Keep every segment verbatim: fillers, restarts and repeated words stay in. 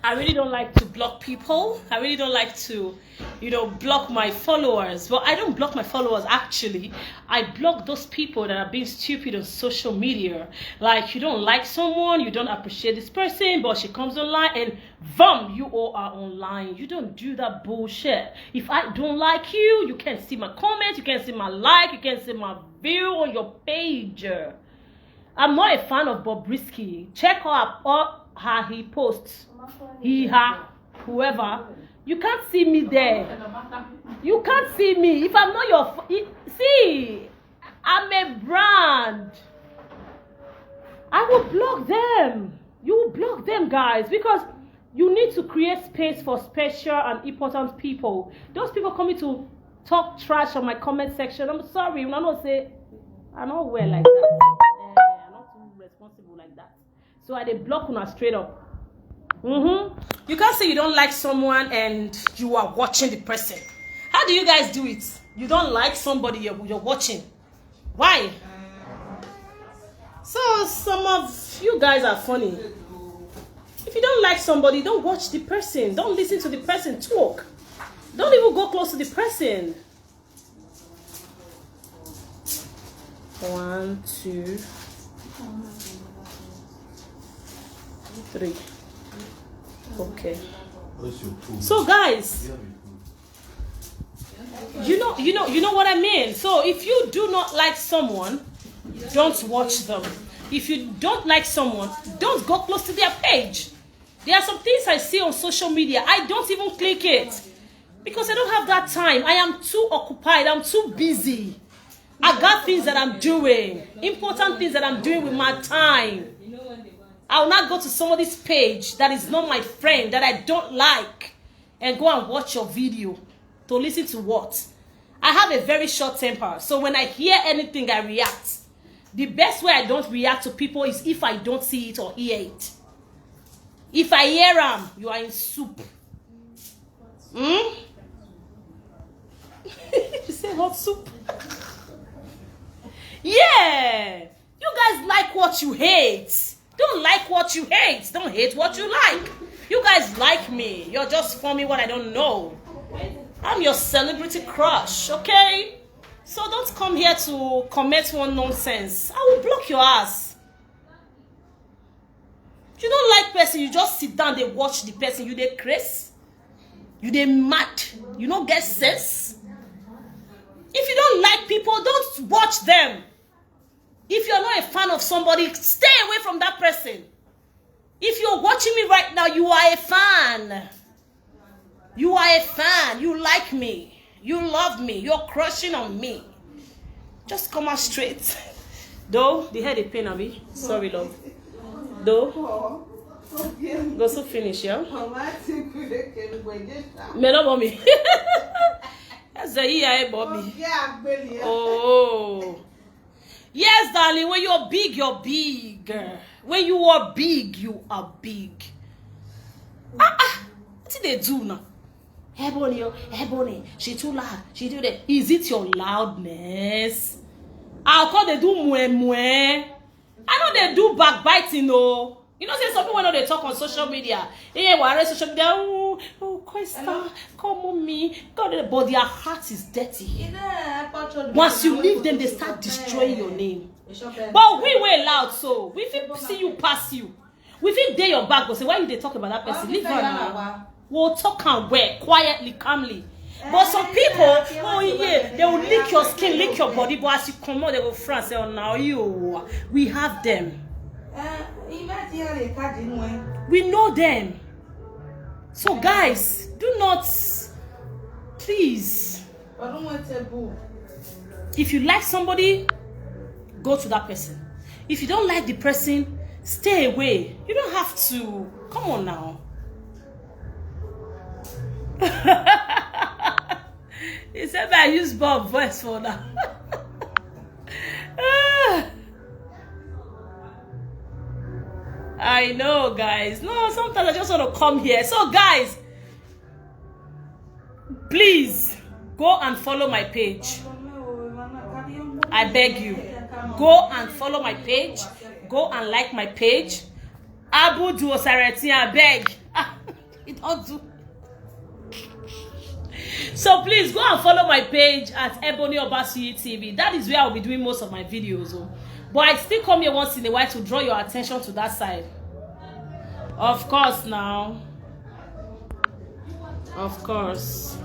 I really don't like to block people. I really don't like to, you know, block my followers. Well, I don't block my followers actually. I block those people that are being stupid on social media. Like, you don't like someone, you don't appreciate this person, but she comes online and boom, you all are online. You don't do that bullshit. If I don't like you, you can't see my comment, you can't see my like, you can't see my view on your page. I'm not a fan of Bobrisky. Check out all her he posts. He, her, whoever. You can't see me there. You can't see me. If I'm not your f- I- see, I'm a brand. I will block them. You will block them, guys, because you need to create space for special and important people. Those people coming to talk trash on my comment section. I'm sorry, I know say I no well like that. Eh, I'm not too responsible like that. So I dey block una straight up. Mm-hmm. You can't say you don't like someone and you are watching the person. How do you guys do it? You don't like somebody you're, you're watching. Why? So some of you guys are funny. If you don't like somebody, don't watch the person. Don't listen to the person talk. Don't even go close to the person. One, two, three. Okay. So guys, you know, you know, you know what I mean. So if you do not like someone, don't watch them. If you don't like someone, don't go close to their page. There are some things I see on social media, I don't even click it because I don't have that time. I am too occupied. I'm too busy. I got things that I'm doing, important things that I'm doing with my time. I will not go to somebody's page that is not my friend, that I don't like, and go and watch your video to listen to what? I have a very short temper, so when I hear anything, I react. The best way I don't react to people is if I don't see it or hear it. If I hear am, you are in soup. Hmm? You say hot soup? Yeah. You guys like what you hate. Don't like what you hate. Don't hate what you like. You guys like me. You're just for me what I don't know. I'm your celebrity crush, okay? So don't come here to comment one nonsense. I will block your ass. You don't like person, you just sit down, they watch the person. You dey craze. You dey mad. You don't get sense. If you don't like people, don't watch them. If you're not a fan of somebody, stay away from that person. If you're watching me right now, you are a fan. You are a fan. You like me. You love me. You're crushing on me. Just come out straight. Though the head dey pain me. Sorry, love. Though. Go so finish, yeah? Me no, mommy. That's the E I, mommy. Oh. Yes, darling, when you're big, you're big. When you are big, you are big. Ah, ah. What did they do now? Ebony, oh, Ebony, she too loud. She do that. Is it your loudness? I'll call they do mwe mwe. I know they do backbiting, oh. You know, say some people when they talk on social media. Yeah, we're on social media. Oh, oh, Questa, come on me. God, but their heart is dirty. Once you leave them, they start destroying your name. But we were loud, so we fit see you, pass you. We fit dey your back, go say, "Why you dey talk about that person? Leave her now." We'll talk and well, quietly, calmly. But some people, oh yeah, they will lick your skin, lick your body, but as you come out, they go France, say, "Oh, now you, we have them." We know them. So guys, do not, please. If you like somebody, go to that person. If you don't like the person, stay away. You don't have to. Come on now. He said I use Bob voice for now. I know, guys. No, sometimes I just want to come here. So, guys, please go and follow my page. I beg you. Go and follow my page. Go and like my page. Abudu Osareti, I beg. Ah. Odu. So please go and follow my page at Ebony Obasuyi T V. That is where I'll be doing most of my videos. Oh. But I still come here once in a while to draw your attention to that side. Of course now. Of course.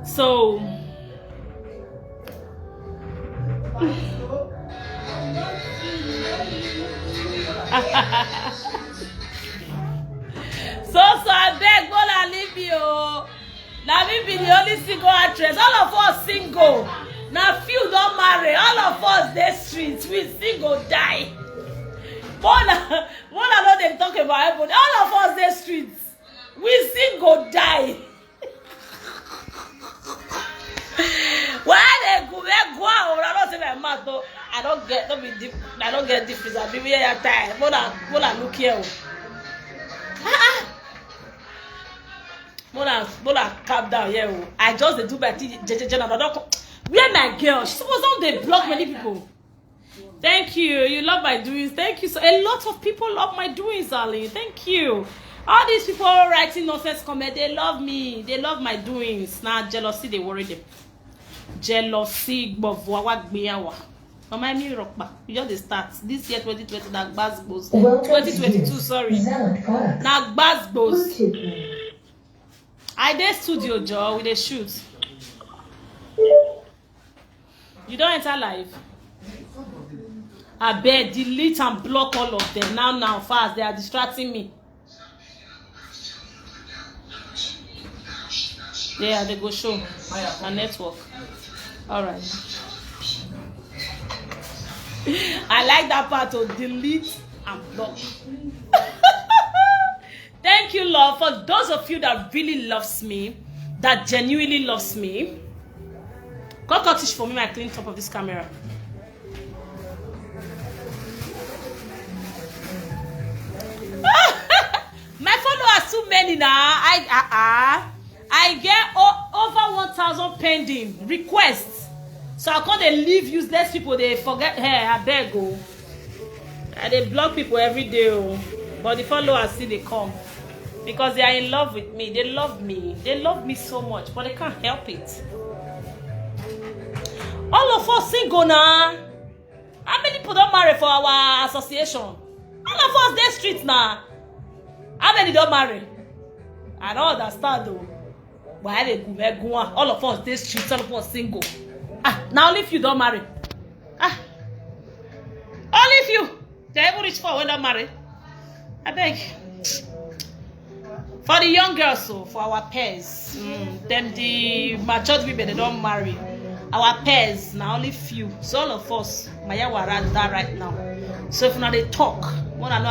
So so so abeg, Bola, leave me o. Na me be the only single actress. All of us single. Na few don marry. All of us dey street. We single die. Bola, Bola no dey talk about everybody. All of us dey street. We single die. Why they go where go out? I don't say my mouth though. I don't get, don't be deep. I don't get difference. I be where you time. Mola, Mola, look here. Oh. Ah, ah. Mola, Mola, calm down here. Oh. I just dey do my thing. Je- je- je- no, no, no. Where my girl? She suppose don dey block many people. Thank you. You love my doings. Thank you. So a lot of people love my doings, darling. Thank you. All these people writing nonsense comment, they love me. They love my doings. Now jealousy, they worry them. Jealousy, gbovo, awa gbeyawa. Mama, me rock back. You just dey start. This year twenty twenty, na gbasgbos. Welcome to twenty twenty-two, sorry. Zella products. Na gbasgbos. Bluetooth. I dey studio, Joe. We dey shoot. You don enter live? Abeg, delete and block all of them now, now, fast. They are distracting me. Yeah, they go show. A network. All right. I like that part of delete and block. Thank you, Lord, for those of you that really loves me, that genuinely loves me. Cockroach for me, my clean top of this camera. My followers too many now. I uh, uh, I get o- over one thousand pending requests. So I can't dey leave useless people. They forget. Hey, I beg, oh. I dey block people every day, oh. But the followers still dey come because they are in love with me. They love me. They love me so much, but they can't help it. All of us single now. How many people don marry for our association? All of us dey street now. How many don marry? I don't understand though. Why they go where go on? All of us dey street, all of us single. Ah, now only few don marry. Ah, only few. They even reach for when don marry. I beg. For the young girls, so for our pairs, mm, them the matured women they don't marry. Our pairs now only few. So all of us, my yawara that right now. So if una dey talk, wanna know